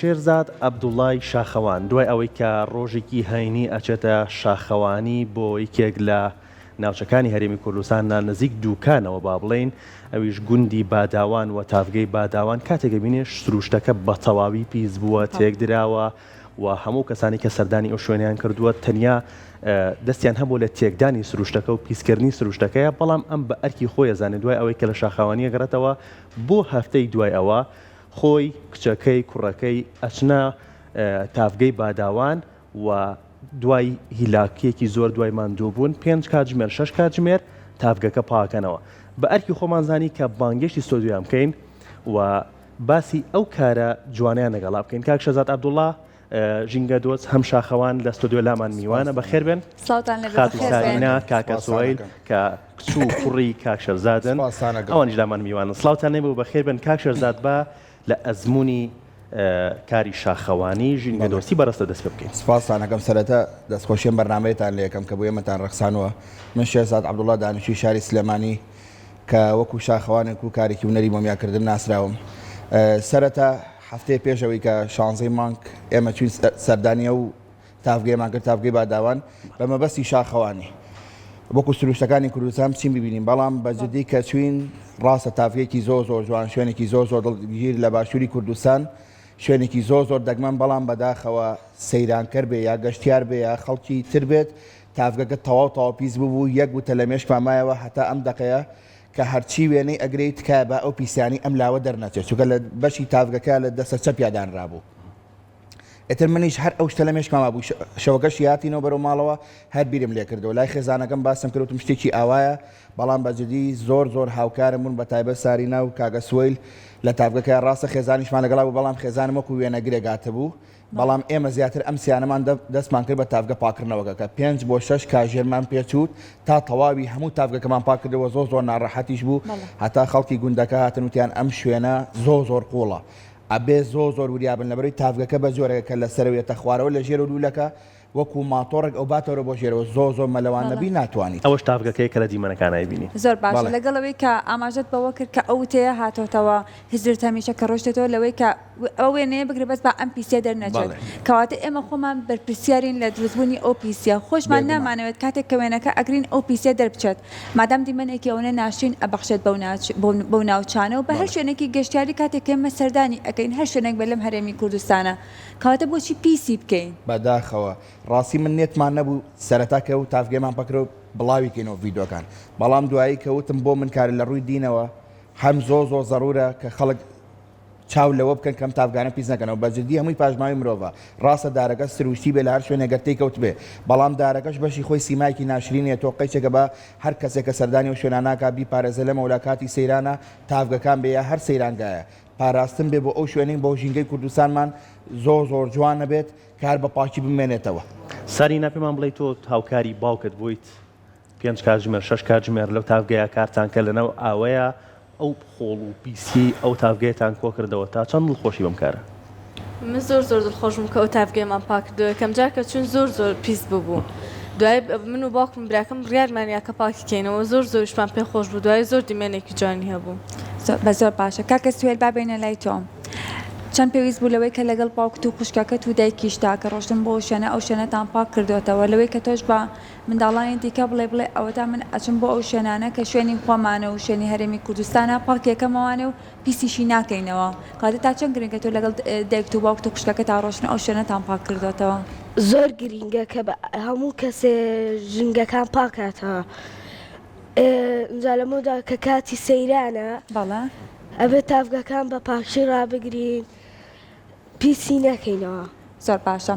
شێرزاد عەبدوڵای شاخەوان دوای ئەوەی کە ڕۆژێکی هەینی ئەچێتە شاخەوانی بۆ یەکێک لە ناوچەکانی هەرێمی کوردستان لە نزیک دوکانەوە با بڵێین ئەویش گوندی باداوان و تاڤگەی باداوان کاتێک ئەبینێ سروشتەکە بە تەواوی پیس بووە تێکدراوە و هەموو کەسانی کە سەردانی ئەو شوێنیان کردووە تەنیا دەستیان هەبوو لە تێکدانی سروشتەکە و پیسکردنی سروشتەکەیە بەڵام ئەم بە ئەرکی خۆی ئەزانێت دوای ئەوەی کە لە شاخەوانیە گەڕێتەوە بۆ هەفتەی دوای ئەوە خۆی، کچەکەی، کوڕەکەی ئەچنە تاڤگەی باداوان و دوای هیلاکیەکی زۆر دوای ماندووبوون پێنج کاتژمێر شەش کاتژمێر تاڤگەکە پاکەنەوە. بە ئەرکی خۆمان زانی کە بانگێشتی ستۆدیۆیان بکەین و باسی ئەو کارە جوانەیان لەگەڵا بکەین. کاک شێرزاد عەبدوڵا ژینگە دۆست هەم شاخەوان لە ستۆدیۆ لامان میوانە بەخێر بێن. سڵاوتان لێبێ خاتوو بەخێر بێن. سارینا کاکە سپاستان سوەیل ئەکەم. کە کچ و کوڕی کاک شێرزادن سپاستان ئەکەم. ئەوانیش لامان میوانن. سڵاوتان لێبێ و بەخێر بێن کاک شێرزاد با لە ئەزموونی کاری شاخەوانی ژینگە بەڵێ. دۆستی بەڕێزتەوە دەست پێ بکەین. سپاستان ئەکەم سەرەتا دەستخۆشی ئەم بەرنامەیەتان لێ ئەکەم کە بۆ ئێمەتان ڕەخسانووە. من شێرزاد عەبدوڵا دانیشتووی شاری سلێمانی کە وەکوو شاخەوانێک و کارێکی هونەری مۆمیاکردن ناسراوم. سەرەتا هەفتەیە پێش ئەوەی کە شانزەی مانگ ئێمە چوین سەردانی ئەو تاڤگەیەمان کرد، تاڤگەی باداوان، بە مەبەستی شاخەوانی وەکو سروشتەکانی کوردستان بچین ببینین، بەڵام بە جدی کە چوین ڕاستە تاڤگەیەکی زۆر زۆر جوان، شوێنێکی زۆر زۆر دڵگیر لە باشووری کوردستان، شوێنێکی زۆر زۆر دەگمەن، بەڵام بەداخەوە سەیرانکەر بێ یا گەشتیار بێ یا خەڵکی تر بێت تاڤگەکە تەواو تەواو پیس ببوو، یەک وتە لە مێشکمان مایەوە هەتا ئەم دەقەیە کە هەرچی وێنەی ئەگرێی تکایە با ئەو پیسیانەی ئەم لاوە دەرنەچێت چونکە لە بەشی تاڤگەکە لە دەستە چەپیا دانرابوو ئیتر منیش هەر ئەو شتە لە مێشکما مابوو شەوەکەشی هاتینەوە بەرەو ماڵەوە هەر بیرم لێ کردەوە لای خێزانەکەم باسم کرد وتم شتێکی ئاوایە بەڵام بە جدی زۆر زۆر هاوکارم بوون بە تایبەت سارینا و کاکە سوەیل لە تاڤگەکە ڕاستە خێزانیشمان لەگەڵا بوو بەڵام خێزانم وەکو وێنەگرێک هاتبوو بەڵام ئێمە زیاتر ئەم سیانەمان دەستمان کرد بە تاڤگە پاکردنەوەکە کە پێنج بۆ شەش کاژێرمان پێچوو تا تەواوی هەموو تاڤگەکەمان پاکردەوە زۆر زۆر ناڕەحەتیش بوو هەتا خەڵکی گوندەکە هاتن وتیان ئەم شوێنە زۆر زۆر قوڵە ئەبێ زۆر زۆر وریابن لەبەرەی تاڤگەکە بە جۆرێکە کە لە سەرەوە یەتە خوارەوە لە ژێرەوە لولەکە وەکو ماتۆڕێک ئەوباتەوە بۆ ژێرەوە زۆر زۆر مەلەوان نەبی ناتوانیت. ئەوەش تاڤگەکەیە کە لە دیمەنەکان ئەیبینی. زۆر باشە بەڵێ. لەگەڵ ئەوەی کە ئاماژەت بەوە کرد کە ئەو وتەیە هاتۆتەوە هزرت هەمیشە کە ڕۆشتێتەوە لەوەی کە ئەو وێنەیە بگرە بەس با ئەم پیسیە دەرنەچێت بەڵێ. کەواتە ئێمە خۆمان بەرپرسیارین لە دروستبوونی ئەو پیسیە خۆشمان بێگومان. نامانەوێت کاتێک کە وێنەکە ئەگرین ئەو پیسیە دەربچێت مادام دیمەنێکی ئەوەنە ناشرین ئەبەخشێت بەو بەو ناوچانە و بە هەر بەڵێ. شوێنێکی گەشتیاری کاتێک کە ئێمە سەردانی ئەکەین هەر شوێنێک بێت لەم هەرێمی کوردستانە کەواتە بۆچی پیسی بکەین؟ بەداخەوە ڕاستی من نێتمان نەبوو سەرەتا کە و تاڤگەمان پەکرەوە بڵاوی کەینەوە ڤیدۆکان بەڵام دوایی کە وتم بۆ من کارە لە ڕووی دینەوە هەم زۆر زۆر زەڕورە کە خەڵک چاو لەوە بکەن کەم تاڤگانە پیس نەکەنەوە بە جدی هەمووی پاشماوەی مرۆڤە ڕاستە دارەکە سروشتی بێ لە هەر شوێنێک گەر تێی کەوتبێ بەڵام دارەکەش بەشی خۆی سیمایەکی ناشرینیە تۆ قەیچێکە بە هەر کەسێک کە سەردانی ئەو شوێنانە ناکا بیپارێزێ لەمەولا کاتی سەیرانە تاڤگەکان بێ یا هەر سەیرانگایە پاراستن بێ بۆ ئەو شوێنەی بۆ ژینگەی کوردستانمان زۆر زۆر جوان ئەبێت کار بە پاکی بمێنێتەوە. سارینا پێمان بڵێی تۆ هاوکاری باوکت بوویت پێنج کاتژمێر شەش کاتژمێر لەو تاڤگەیە کارتان کرد لەناو ئاوەیە ئەو خۆڵ و پیسیەی ئەو تاڤگەیەتان کۆکردەوە تا چەند دڵخۆشی بەم کارە؟ من زۆر زۆر دڵخۆش بووم کە ئەو تاڤگەیەمان پاک کردەوە یەکەم جار کە چوین زۆر زۆر پیس ببوو دوای من و باوکم و براکەم بڕیارمان یا کە پاکی کەینەوە زۆر زۆریشمان پێ خۆش بوو دوای زۆر دیمەنێکی جوانی هەبوو. زۆر بە زۆر باشە کاکە سوهێل با بێینە لای تۆ چەند پێویست بوو لەوەی کە لەگەڵ باوکت و خوشکەکەت و دایکیشتا کە ڕۆشتن بۆ شوێنە ئەو شوێنەتان پاک کردۆتەوە لەوەی کە تۆش بە منداڵانی دیکە بڵێ بڵێ ئەوەتا من ئەچم بۆ ئەو شوێنانە کە شوێنی خۆمانە و شوێنی هەرێمی کوردستانە پاکیەکەمەوانێ و پیسیشی ناکەینەوە کەواتە تا چەند گرنگە تۆ لەگەڵ دایکت و باوکت و خوشکەکەتا ڕۆشتن ئەو شوێنەتان پاک کردۆتەوە؟ زۆر گرینگە کە هەموو کەسێ ژینگەکان پاکاتەوە ئینجا لەمەودا کە کاتی سەیرانە بەڵێ. ئەبێ تاڤگەکان بە پاکی ڕابگرین. پیسی نەکەینەوە. زۆر باشە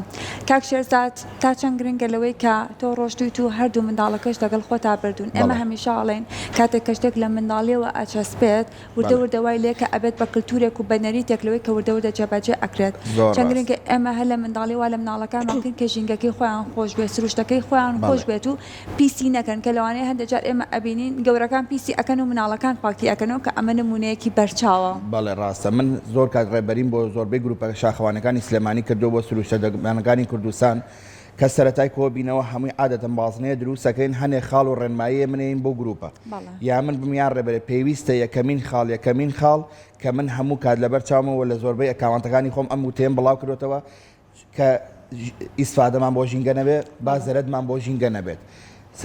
کاک شێرزاد تا چەند گرنگە لەوەی کە تۆ ڕۆشتویت و هەردوو منداڵەکەشت لەگەڵ خۆتا بردوون ئێمە هەمیشە ئەڵێین کاتێک کە شتێک لە منداڵیەوە ئەچەسپێت وردە وردە وای لێکە ئەبێت بە کلتورێک و بە نەریتێک لەوەی کە وردە وردە جێبەجێ ئەکرێت چەند گرنگە ئێمە هەر لە منداڵی وا لە مناڵەکانمان بکەین کە ژینگەکەی خۆیان خۆش بێت سروشتەکەی خۆیان خۆش بێت و پیسی نەکەن کە لەوانەیە هەندێک جار ئێمە ئەبینین گەورەکان پیسی ئەکەن و مناڵەکان پاکی ئەکەنەوە کە ئەمە نمونەیەکی بەرچاوە. بەڵێ ڕاستە من زۆر کات ڕێبەریم بۆ زۆربەی گروپە شاخەوانەکانی سلێمانی کردووە بۆ سروشتە دەگمەنەکانی کوردستان. کە سەرەتای کۆبینەوە هەمووی عادەتەن بازنەیە دروستەکەین هەنێ خاڵ و ڕێنماییە منێین بۆ گروپە یا من بم یان ڕێبەرێ پێویستە یەکەمین خاڵ یەکەمین خاڵ کە من هەموو کات لەبەر چاومەوە لە زۆربەی ئەکاوانتەکانی خۆم ئەم وتەیەم بڵاو کردوێتەوە کە ئیسفادەمان بۆ ژینگە نەبێ با زەرەدمان بۆ ژینگە نەبێت.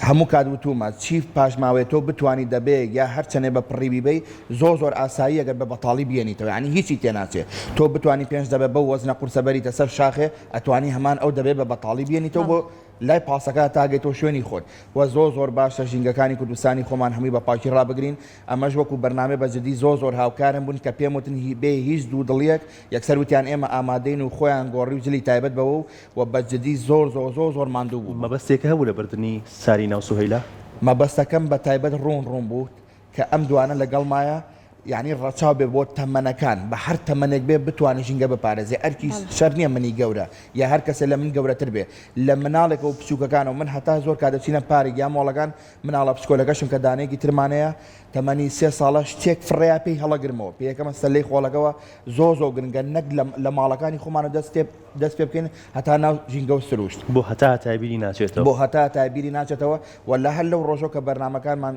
هەموو کات وتومە چی پاشماوەیە تۆ بتوانی دەبێ یا هەر چەنێ بە پڕی بیبەی زۆر زۆر ئاساییە گەر بە بەتاڵی بیێنیتەوە یانی هیچی تێناچێ تۆ بتوانی پێنج دەبە بەو وەزنە قورسە بەریتە سەر شاخێ ئەتوانی هەمان ئەو دەبێ بە بەتاڵی بیێنیتەوە بۆ لای پاسەکە تا گەیتەوە شوێنی خۆت وە زۆر زۆر باشە ژینگەکانی کوردستانی خۆمان هەمووی بە پاکی ڕابگرین ئەمەش وەکو بەرنامەی بە جدی زۆر زۆر هاوکارم بوون کە پێم وتن هی بێ هیچ دوودڵیەک یەکسەر وتیان ئێمە ئامادەین و خۆیان گۆڕی و جلی تایبەت بەوە و وە بە جدی زۆر زۆر زۆر زۆر ماندوو بووبوون. مەبەستێک هەبوو لە بردنی سارینا و سوهەیلا؟ مەبەستەکەم بە تایبەت ڕوون ڕوون بوو کە ئەم دوانە لەگەڵمایە یانی ڕەچاو بێ بۆ تەمەنەکان بە هەر تەمەنێک بێ بتوانێ ژینگە بپارێزێ ئەرکی شەرت نیە منی گەورە یا هەر کەسێ لە من گەورەتر بێ لە مناڵێکەوە بچوکەکانەوە من هەتا زۆر کات دەچینە پارک یا مۆڵەکان مناڵە بچکۆلەکەشم کە دانەیەکی ترمانەیە تەمەنی سێ ساڵە شتێک فڕێیا پێی هەڵەگرمەوە پێیەکەمە سەلەی خۆڵەکەوە زۆر زۆر گرنگە نەک لە ماڵەکانی خۆمانەوە دەست پێ دەست پێ بکەین هەتا ناو ژینگە و سروشت. بۆ هەتا هەتایە بیری ناچێتەوە. بۆ هەتا هەتایە بیری ناچێتەوە و لە هەر لەو ڕۆژەوە کە بەرنامەکانمان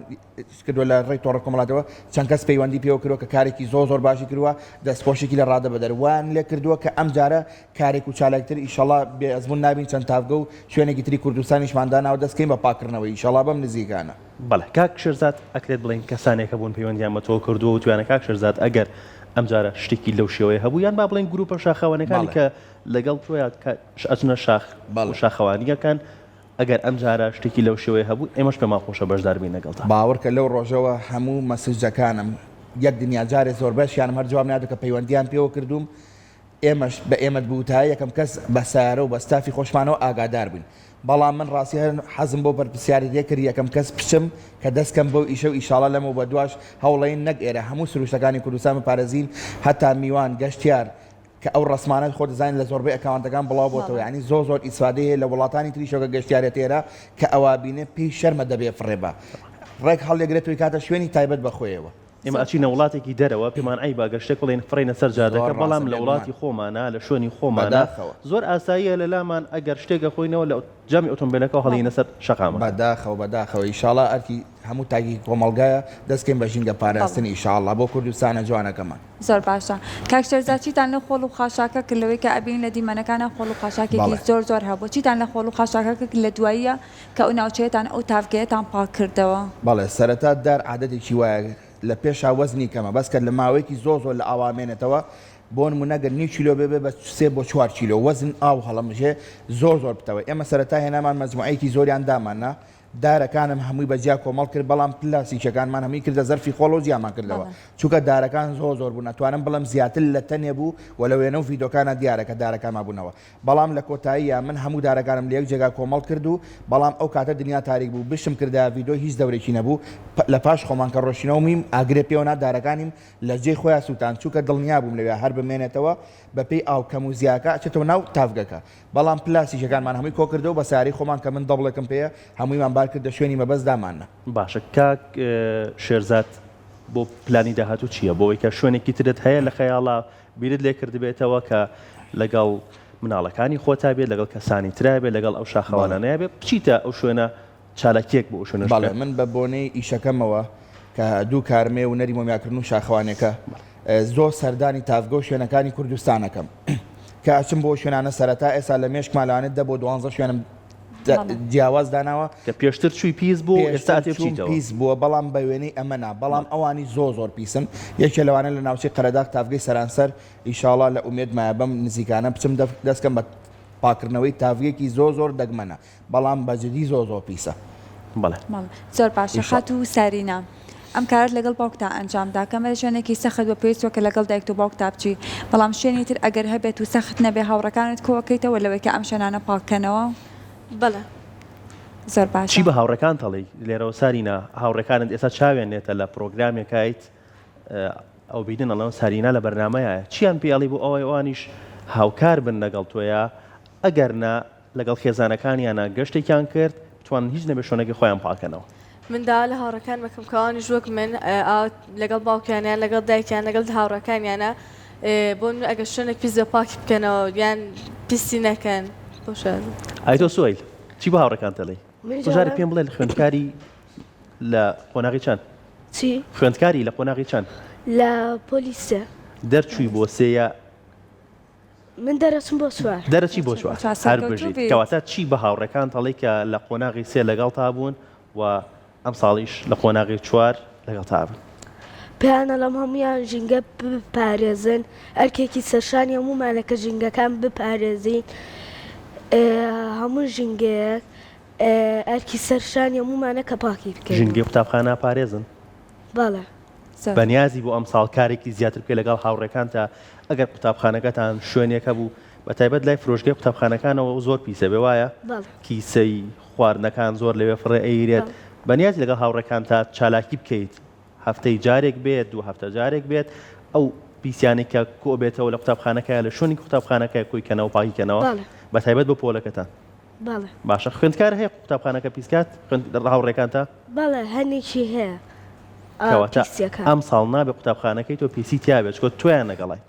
کردووە لە ڕێی تۆڕە کۆمەڵاتەوە چەند کەس پەیوەندی پێوە کردووە کە کارێکی زۆر زۆر باشی کردووە دەستخۆشیکی لە ڕادە بەدەر وایان لێ کردووە کە ئەم جارە کارێک و چالاکتر ئیشەڵا بێ ئەزموون نابین چەند تاڤگە و شوێنێکی تری کوردستانیشمان داناوە دەست کەین بە پاککردنەوەی ئیشەڵا بەم نزیکانە. بەڵێ کاک شێرزاد ئەکرێت بڵێین کەسانێک هەبوون پەیوەندیان بە تۆوە کردووە وتویانە کاک شێرزاد ئەگەر ئەمجارە شتێکی لەو شێوەیە هەبوو یان با بڵێین گروپە شاخەوانەکانی کە لەگەڵ تۆیا کە ئەچنە شاخ و شاخەوانییەکان ئەگەر ئەمجارە شتێکی لەو شێوەیە هەبوو ئێمەش پێمان خۆشە بەشدار بین لەگەڵتا. باوەڕکە لەو ڕۆژەوە هەموو مەسجەکانم یەک دنیا جارێ زۆربەشیانم هەر جواب نادەوە کە پەیوەندیان پێوە کردووم ئێمەش بە ئێمەت بوتایە یەکەم کەس بە سەیارە و بە ستافی خۆشمانەوە ئاگادار بووین بەڵام من ڕاستی هەر حەزم بۆ بەرپرسیارێتیە کرد یەکەم کەس بچم کە دەست کەم بەو ئیشە و ئیشاڵا لەمەو بەدواش هەوڵەین نەک ئێرە هەموو سروشتەکانی کوردستان بپارێزین هەتا میوان گەشتیار کە ئەو ڕەسمانە خۆت دەزانین لە زۆربەی ئەکاونتەکان بڵاو بۆتەوە یانی زۆر زۆر ئیسفادەی هەیە لە وڵاتانی تریشەوە کە گەشتیارێت ئێرە کە ئەوا بینێ پێی شەرمە دەبێ فڕێ بە ڕێک هەڵیەگرێت و کاتە شوێنی تایبەت بە خۆیەوە. ئێمە ئەچینە وڵاتێکی دەرەوە پێمان عەیبە ئەگەر شتێک بڵێین فڕێینە سەر جادەکە بەڵام لە وڵاتی خۆمانا لە شوێنی خۆمانا زۆر ئاساییە لە لامان ئەگەر شتێک ئەخۆینەوە لە جامی ئۆتۆمبێلەکەوە هەڵینە سەر شەقامەکە. بەداخەوە بەداخەوە ئیشاڵا ئەرکی هەموو تاکێکی کۆمەڵگایە دەست کەین بە ژینگە پاراستن ئیشاڵا بۆ کوردستانە جوانەکەمان. زۆر باشە کاک شێرزاد چیتان لەو خۆڵ و خاشاکە کرد لەوەی کە ئەبینین لە دیمەنەکانا خۆڵ و خاشاکێکی زۆر زۆر هەبوو چیتان لە خۆڵ و خاشاکە کرد لە دواییە کە ئەو ناوچەیەتان ئەو تاڤگەیەتان پاک کردەوە؟ بەڵێ سەرەتا دار عادەتێکی وایە لە پێشا وەزنی کەمە بەس کە لە ماوەیەکی زۆر زۆر لە ئاوا مێنێتەوە بۆ نمونە گەر نیو کیلۆ بێ بێ بە سێ بۆ چوار کیلۆ وەزن ئاو هەڵەمژێ زۆر زۆر پتەوە ئێمە سەرەتا هێنامان مەجموعەیەکی زۆریان دامان نا دارەکانم هەمووی بە جیا کۆمەڵ کرد بەڵام پلاسیکەکانمان هەمووی کردە زەرفی خۆڵ و جیامان کردەوە چونکە دارەکان زۆر زۆر بوون ئەتوانم بڵێم زیاتر لە تەنێ بوو و لە وێنە و ڤیدۆکانا دیارە کە دارەکان مابوونەوە بەڵام لە کۆتاییا من هەموو دارەکانم لە یەک جێگا کۆمەڵ کرد و بەڵام ئەو کاتە دنیا تاریک بوو بشم کردایە ڤیدۆ هیچ دەورێکی نەبوو لە پاش خۆمان کە ڕۆشتینەوە میم ئاگرێ پێوە نا دارەکانیم لە جێی خۆیا سووتان چونکە دڵنیا بووم لەویا هەر بمێنێتەوە بە پێی ئاو کەم و زیاکە ئەچێتەوە ناو تاڤگەکە بەڵام پلاسیکەکانمان هەمووی کۆکردەوە بە سەیارەی خۆمان کە من دەبڵێکم پێیە هەموویمان بار کردە شوێنی مەبەست داماننا. باشە کاک شێرزاد بۆ پلانی داهاتوو چییە؟ بۆ ئەوەی کە شوێنێکی ترت هەیە لە خەیاڵا بیرت لێ کردبێتەوە کە لەگەڵ مناڵەکانی خۆتا بێت لەگەڵ کەسانی ترا بێت لەگەڵ ئەو شاخەوانانەیا بێت بچیتە ئەو شوێنە چالاکیەک بۆ ئەو شوێنەش بەڵێ من بە بۆنەی ئیشەکەمەوە کە دوو کارمێ و نەری مۆمیاکردن و شاخەوانێکە زۆر سەردانی تاڤگە و شوێنەکانی کوردستانەکەم کە ئەچم بۆ شوێنانە سەرەتا ئێستا لە مێشکما لەوانێت دە بۆ دوانزە شوێنم جیاواز داناوە. کە پێشتر چووی پیس بوو و ئێستا ئەتێ بچیتەوە. پیس بووە بەڵام بە وێنەی ئەمە نا بەڵام ئەوانی زۆر زۆر پیسن یەکێ لەوانە لە ناوچەی قەرەداغ تاڤگەی سەرانسەر ئیشاڵا لە ئومێدمایە بەم نزیکانە بچم دەستکەم بە پاکردنەوەی تاڤگەیەکی زۆر زۆر دەگمەنە بەڵام بە جدی زۆر زۆر پیسە. بەڵێ. زۆر باشە خاتوو سارینا. ئەم کارەت لەگەڵ باوکتا ئەنجام دا کە مەرە شوێنێکی سەخت بە پێویست وەکە لەگەڵ دایکت و باوکتا بچی بەڵام شوێنی تر ئەگەر هەبێت و سەخت نەبێ هاوڕێکانت کۆئەکەیتەوە لەوەی کە ئەم شوێنانە پاک کەنەوە؟ بەڵێ. زۆر باشە. چی بە هاوڕێکانت ئەڵێی لێرەوە سارینا هاوڕێکانت ئێستا چاویان لێتە لە پڕۆگرامێکایت ئەو بینن ئەڵێن سارینا لە بەرنامەیایە چیان پێ ئەڵێی بۆ ئەوەی ئەوانیش هاوکار بن لەگەڵ تۆیا ئەگەر نا لەگەڵ خێزانەکانیانا گەشتێکیان کرد بتوانن هیچ نەبێت شوێنەکەی خۆیان پاکەنەوە. من داوا لە هاوڕێکانم ئەکەم کە ئەوانیش وەک من لەگەڵ باوکیان یان لەگەڵ دایکیان لەگەڵ هاوڕێکانیانا بۆ نمونە ئەگەر شوێنێک پیس بێ پاکی بکەنەوە یان پیسی نەکەن. خۆشیان. ئای تۆ سوەیل چی بۆ هاوڕێکانت ئەڵێی؟ منیش تۆ جارێ ئەڵێم پێم بڵێ خوێندکاری لە قۆناغی چەند؟ چی؟ خوێندکاری لە قۆناغی چەند؟ لە پۆلی سێ. دەرچووی بۆ سێ یا؟ من دەرەچم بۆ چوار. دەرەچی بۆ چوار. چوار هەر سەرکەوتوو بژیت. بیت. کەواتە چی بە هاوڕێکانت ئەڵێی کە لە قۆناغی سێ لەگەڵتا بوون و ئەمساڵیش لە قۆناغی چوار لەگەڵتا بن؟ پێیان ئەڵێم هەموویان ژینگە بپارێزن، ئەرکێکی سەرشانی هەموومانە کە ژینگەکان بپارێزین، هەموو ژینگەیەک ئەرکی سەرشانی هەموومانە کە پاکی بکەینەوە. ژینگەی قوتابخانە ئەپارێزن؟ بەڵێ. بەنیازی بۆ ئەمساڵ کارێکی زیاتر بکەی لەگەڵ هاوڕێکانتا ئەگەر قوتابخانەکەتان شوێنێک هەبوو بەتایبەت لای فرۆشگای قوتابخانەکانەوە زۆر پیسە بێ وایە؟ بەڵێ. کیسەی خواردنەکان زۆر لەوێ فڕێ ئەیرێت بەنیازی لەگەڵ هاوڕێکانتا چالاکی بکەیت هەفتەی جارێک بێت دوو هەفتە جارێک بێت ئەو پیسیانەی کە کۆبێتەوە لە قوتابخانەکە لە شوێنی قوتابخانەکە کۆی کەنەوە پاکی کەنەوە بەتایبەت بۆ پۆلەکەتان. بەڵێ. باشە خوێندکار هەیە قوتابخانەکە پیس کات هاوڕێکانتا؟ بەڵێ هەنێکی هەیە کەواتە پیسیەکان. ئەمساڵ نابێ قوتابخانەکەی تۆ پیسی تیابێت چونکە تۆیان لەگەڵایت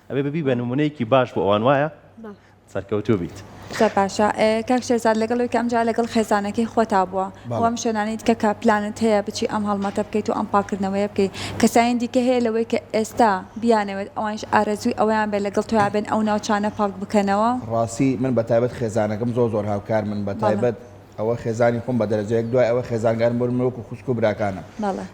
ئەبێ ببی بە نمونەیەکی باش بۆ ئەوان وایە؟ بەڵێ. سەرکەوتوو بیت. زۆر باشە کاک شێرزاد لەگەڵ ئەوەی کە ئەمجارە لەگەڵ خێزانەکەی خۆتا بووە و ئەم شوێنانەی دیکە کە پلانت هەیە بچی ئەم هەڵمەتە بکەیت و ئەم پاککردنەوەیە بکەیت کەسانی دیکە هەیە لەوەی کە ئێستا بیانەوێت ئەوانیش ئارەزووی ئەوەیان بێت لەگەڵ تۆیا بێن ئەو ناوچانە پاک بکەنەوە؟ ڕاستی من بەتایبەت خێزانەکەم زۆر زۆر هاوکارمن بەتایبەت ئەوە خێزانی خۆم بە دەرەجە یەک دوای ئەوە خێزانگارم بۆ من وەکو خوشک و براکانم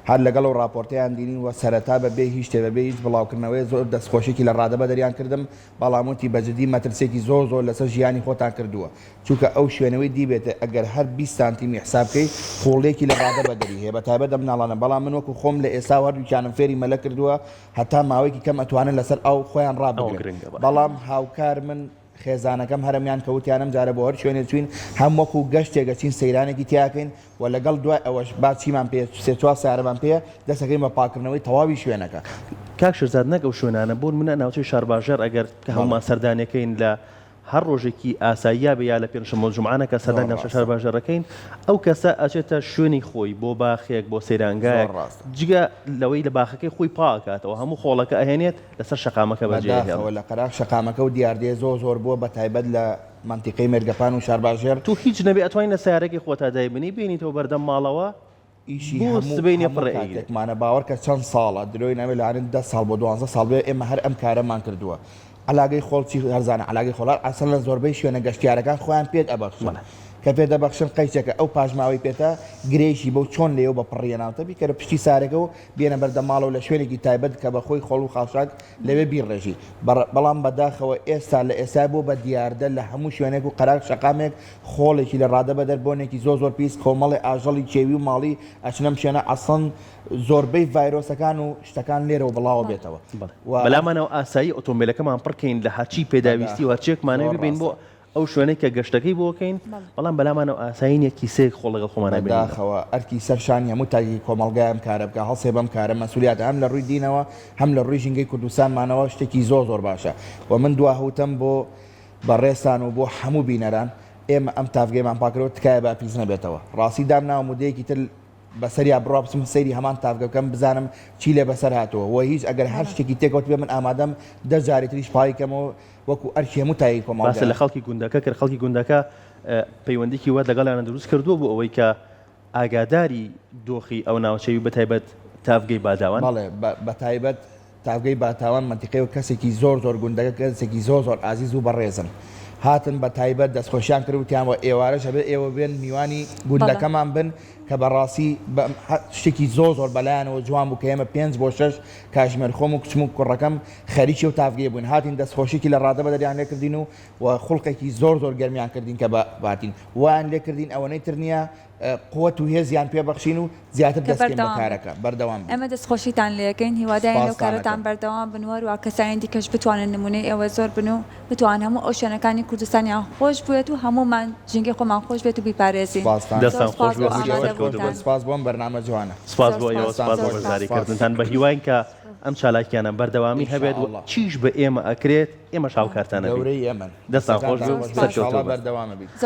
هەر لەگەڵ ئەو ڕاپۆرتەیان دینین وە سەرەتا بە بێ هیچ شتێ بە بێ هیچ بڵاوکردنەوەیە زۆر دەستخۆشیەکی لە ڕادەبەدەریان کردم بەڵام وتی بە جدی مەترسیەکی زۆر زۆر لەسەر ژیانی خۆتان کردووە چونکە ئەو شوێنەوەی دیبێتێ ئەگەر هەر 20 سانتیمی حساب بکەی قوڵیەکی لە ڕادە بەدەری هەیە بە تایبەت ئەم مناڵانە بەڵام من وەکو خۆم لە ئێستاوە هەردووکیانم فێری مەلە کردووە هەتا ماوەیەکی کەم ئەتوانن لەسەر ئاو خۆیان ئەوە ڕابگرن گرنگە بەڵێ. بەڵام هاوکار من خێزانەکەم هەرەمیان کە وتیان ئەم جارە بۆ هەر شوێنێ چوین هەم وەکو گەشتێک ئەچین سەیرانێکی تیاکەین و لەگەڵ دوای ئەوەش با چیمان پێیە سێ چوار سەیارەمان پێیە دەست ئەکەین بە پاککردنەوەی تەواوی شوێنەکە. کاک شێرزاد نەک ئەو شوێنانە بۆ نمونە ناوچەی شارباژێڕ ئەگەر کە بەڵێ. هەموومان سەردانیەکەین لە هەر ڕۆژێکی ئاساییا بێ یا لە پێنجشەممە و جومعانە کە زۆر سەردانی ناوچە ڕاستە. شارباژێڕەکەین ئەو کەسە ئەچێتە شوێنی خۆی بۆ باخێک بۆ زۆر سەیرانگایەک ڕاستە. جگە لەوەی لە باخەکەی خۆی پاکاتەوە هەموو خۆڵەکە ئەهێنێت لەسەر شەقامەکە بەجێ بەداخەوە ئەهێڵێت. لە قەراغ شەقامەکە و دیاردەیە زۆر زۆر بووە بەتایبەت لە مەنتیقەی مێرگەپان و شارباژێڕ. تۆ هیچ نەبێ ئەتوانی لە سەیارەکەی خۆتا دایبنێی بێنیتەوە بەردەم ماڵەوە ئیشی بۆ هەموو سبەینێ هەموو فڕێ ئەیگرێت. کاتێکمانە باوەڕکە چەند ساڵە درۆی نابێ لەوانەیە دە ساڵ بۆ دوانزە ساڵ بێ ئێمە هەر ئەم کارەمان کردووە عەلاگەی خۆڵ چی هەرزانە عەلاگەی خۆڵ هەر ئەسڵەن لە زۆربەی شوێنە گەشتیارەکان خۆیان پێت ئەبەخشن بەڵێ. کە پێت دەبەخشن قەیچەکە ئەو پاشماوەی پێتە گرێیشی بەو چۆن لێیەو بە پڕیە ناوتە بیکەرە پشتی سارەکە و بێنە بەردەم ماڵەوە لە شوێنێکی تایبەت کە بە خۆی خۆڵ و خاشاک لەوێ بیڕێژی بەڵام بەداخەوە ئێستا لە ئێستا بۆ بە دیاردە لە هەموو شوێنێک و قەراغ شەقامێک خۆڵێکی لە ڕادە بەدەر بۆنێکی زۆر زۆر پیس کۆمەڵێ ئاژەڵی کێوی و ماڵی ئەچنە ئەم شوێنە ئەسڵەن زۆربەی ڤایرۆسەکان و شتەکان لێرەوە بڵاوە بێتەوە و بەلامانەوە ئاسایی ئۆتۆمبیلەکەمان پڕکەین لە هەرچی پێداویستی و هەرچیەکمانەوێ زۆر ببەین بۆ ڕاستە. ئەو شوێنەی کە گەشتەکەی بۆ ئەکەین، بەڵام بەلامانەوە ئاسایی نیە کیسەیەک خۆڵ لەگەڵ خۆمانا بێنینەوە. بەداخەوە ئەرکی سەر شانی هەموو تاکێکی کۆمەڵگایە ئەم کارە بکا، هەڵسێ بەم کارە، مەسولیاتە هەم لە ڕووی دینەوە هەم لە ڕووی ژینگەی کوردستانمانەوە شتێکی زۆر زۆر باشە و من دوا هوتەم بۆ بەڕێزتان و بۆ هەموو بینەران ئێمە ئەم تاڤگەیەمان پاکردەوە تکایە با پیس نەبێتەوە ڕاستی دامناوە مودەیەکی تر بەسەریا بڕوا بچم سەیری هەمان تاڤگە بکەم بزانم چی لێ بەسەر هاتووە و هیچ ئەگەر هەر شتێکی تێکەوتبێ من ئامادەم دە جاری تریش پاکی کەمەوە وەکو ئەرکی هەموو تاکی باست کۆمەڵگایە. لە خەڵکی گوندەکە کرد، خەڵکی گوندەکە پەیوەندیکی وات لەگەڵیانە دروست کردووە بۆ ئەوەی کە ئاگاداری دۆخی ئەو ناوچەی و بەتایبەت تاڤگەی باداوان؟ بەڵێ بەتایبەت تاڤگەی باتاوان مەنتیقەی و کەسێکی زۆر زۆر گوندەکە کەسێکی زۆر زۆر ئازیز و بەڕێزن هاتن بە تایبەت دەستخۆشیان کرد وتیان وە ئێوارەش ئەبێ ئێوە بێن میوانی گوندەکەمان بن کە بەڕاستی بە شتێکی زۆر زۆر بەلایانەوە جوان بوو کە ئێمە پێنج بۆ شەش کاژمێر خۆم و کچم و کوڕەکەم خەریکی ئەو تاڤگەیە بووین هاتین دەستخۆشیکی لە ڕادە بەدەریان لێ کردین و و خوڵقێکی زۆر زۆر گەرمیان کردین کە بە باتین وایان لێ کردین ئەوەنەی تر نییە قوت و هێزیان پێ بەخشین و زیاتر کە دەست بکەین بە بەردەوام بن. کارەکە بەردەوام بین. ئێمە دەستخۆشیتان لێ ئەکەین هیوادارین لەو سپاستان کارەتان ئەکەم. بەردەوام بن و هەروا کەسانی دیکەش بتوانن نمونەی ئێوە زۆر بن و بتوان هەموو ئەو شوێنەکانی کوردستانیان خۆش بوێت و هەموومان ژینگەی خۆمان خۆش بێت و بیپارێزین. سپاستان زۆر دەستان سپاس خۆش بۆ بێت و ئامادە سەرکەوتوو بن. بوونتان. سپاس بۆ ئەم بەرنامە جوانە. سپاس زۆر بۆ ئێوە سپاس دەستان سپاس بۆ زۆر خۆش بێت. سپاس. بەشداری سپاس. کردنتان بە هیواین کە ئەم چالاکیانە بەردەوامی ان هەبێت شاء و اللە. چیش بە ئێمە ئەکرێت ئێمەش هاوکارتان ئەبین. گەورەی ئێمەن. دەستان خۆش دەستەکانتان بێ و خۆش بێت. سەرکەوتوو ان شاء اللە بن. بەردەوام ئەبین.